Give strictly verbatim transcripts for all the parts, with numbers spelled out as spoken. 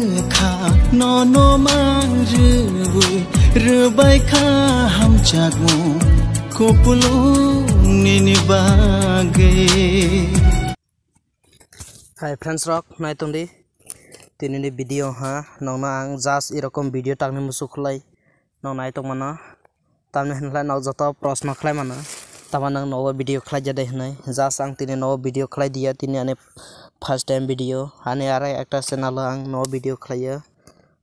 Kha nono ma rwui rwbai kha hamjakmung kupulung nini bagwi. Hi friends rok, nai tongdi tini ni video ha, nongno ang just erokom video tangni musu khulai nong nai tongmano. Tamni hwnkhai nok joto proshno khlai mano, tamo nang nogo video khlai jade hwnwi. Just ang tini nogo video khlai diya, tini ani first time video, ani arai ekta channel o ang nogo video khlaio,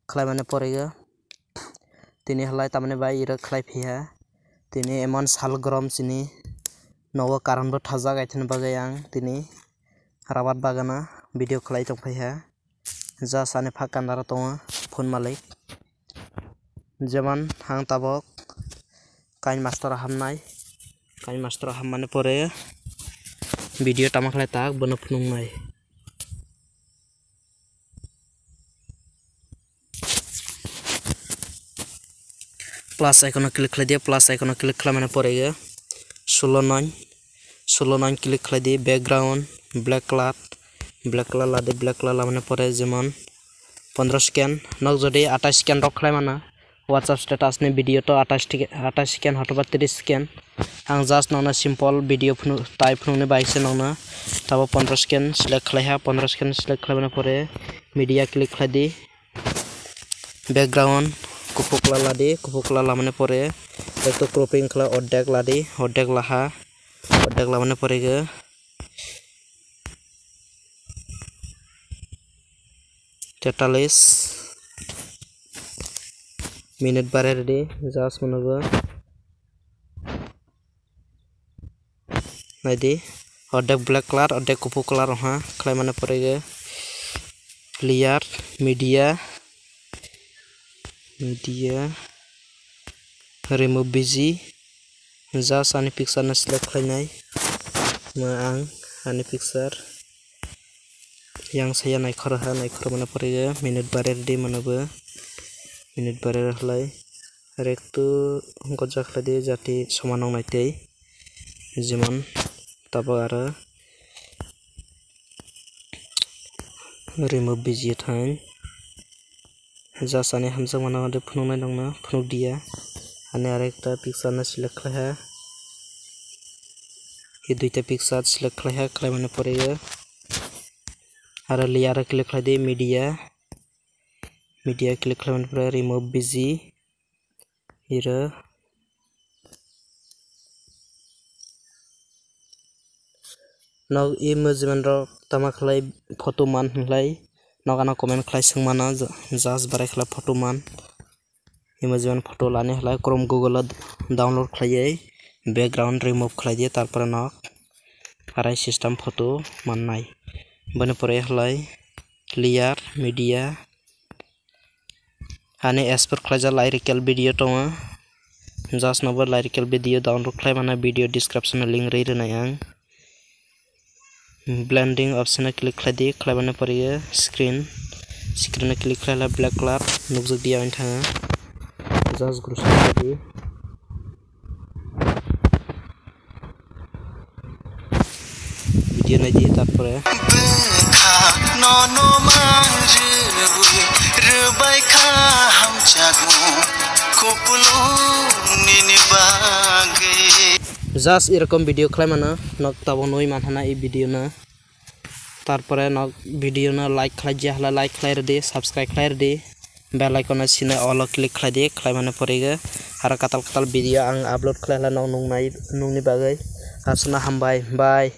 khlai mani porego. Tini halai tamni bai iro khlai phiya, tini emon sal gorom chini nogo current bo thajak aithani bagwi ang tini rabat bagana video khlai tongphaiha. Just ani phak kandaro tongo phone malik. Jemon ang tabok kain master hamnai. Kain master hammani pore video tamo khlai tak bono phunuknai. Plus icon o click khlai di, plus icon o click khlaimani pore sulo nine, sulo nine click khlai di, background black color, black color la di, black color lamani pore jemon pondro second, nok jodi athais second rok khlai mano, WhatsApp status ni video to athais thik-, athais second hotoba tris second. Ang just nokno simple video phunu-, tai phunukni bai se nokno tabo pondro second select khlai ha, pondro second select khlaimani pore media click khlai di. Background kuphuk la ladi, kuphuk la lamani pore ekto cropping khlai, ordek ladi, ordek laha, ordek lamani pore ge tetalis minute bare redi, just mwnabo. Naidi, ordek black color, ordek kuphur color wngkha, khlaimani pore ge layer, media, media, remove B G, just ani picture no select khlainai, mo ang ani picture yang saya naikhor ha, naikhor mani pore ge minute bare redi mano bo, minute bare rwlai. Rektu gojak khlai di jati soman wng nai tei, jemon tabuk aro remove B G thain just ani hamjakmano phunuknai nokno phunuk diya. Ani arekta picture no select khlai ha, e duita picture select khlai ha, khlaimani pore o aro layer o click khlai di, media, media click khlaimani pore remove B G. Iro nok e mujimani rok tama khlai photo man hwnlai nok ano comment khlai swngmano, just barai khlai photo man. E mujimani photo lani hwlai Chrome Google o download khlaiwi background remove khlai di, tarpore nok arai system photo mannai. Boni pore hwlai layer, media, Ani export khlaijak lyrical video tongo. Just nobo lyrical video download khlai mano video description o link rwi rwnai ang. Blending option o click khlai di, khlaimani pore screen, screen o click khlai la black color nukjak di ang thanga. Just guru di. Video nai di, tarpore. Bwkha nono ma rwui rwbai kha hamjakmung kupulung nini bagwi. Just erokom video khlai mano, nok tabuk nui man hana e video no. Tarpore nok video no like khlai jia hwla like khlai rwdi, subscribe khlai rwdi. Bell icon no sino all o click khlai di, khlai mani pore aro katal katal video ang upload khlai hwla nok nungnai, nungni bagwi. Aswkno hambai, bye.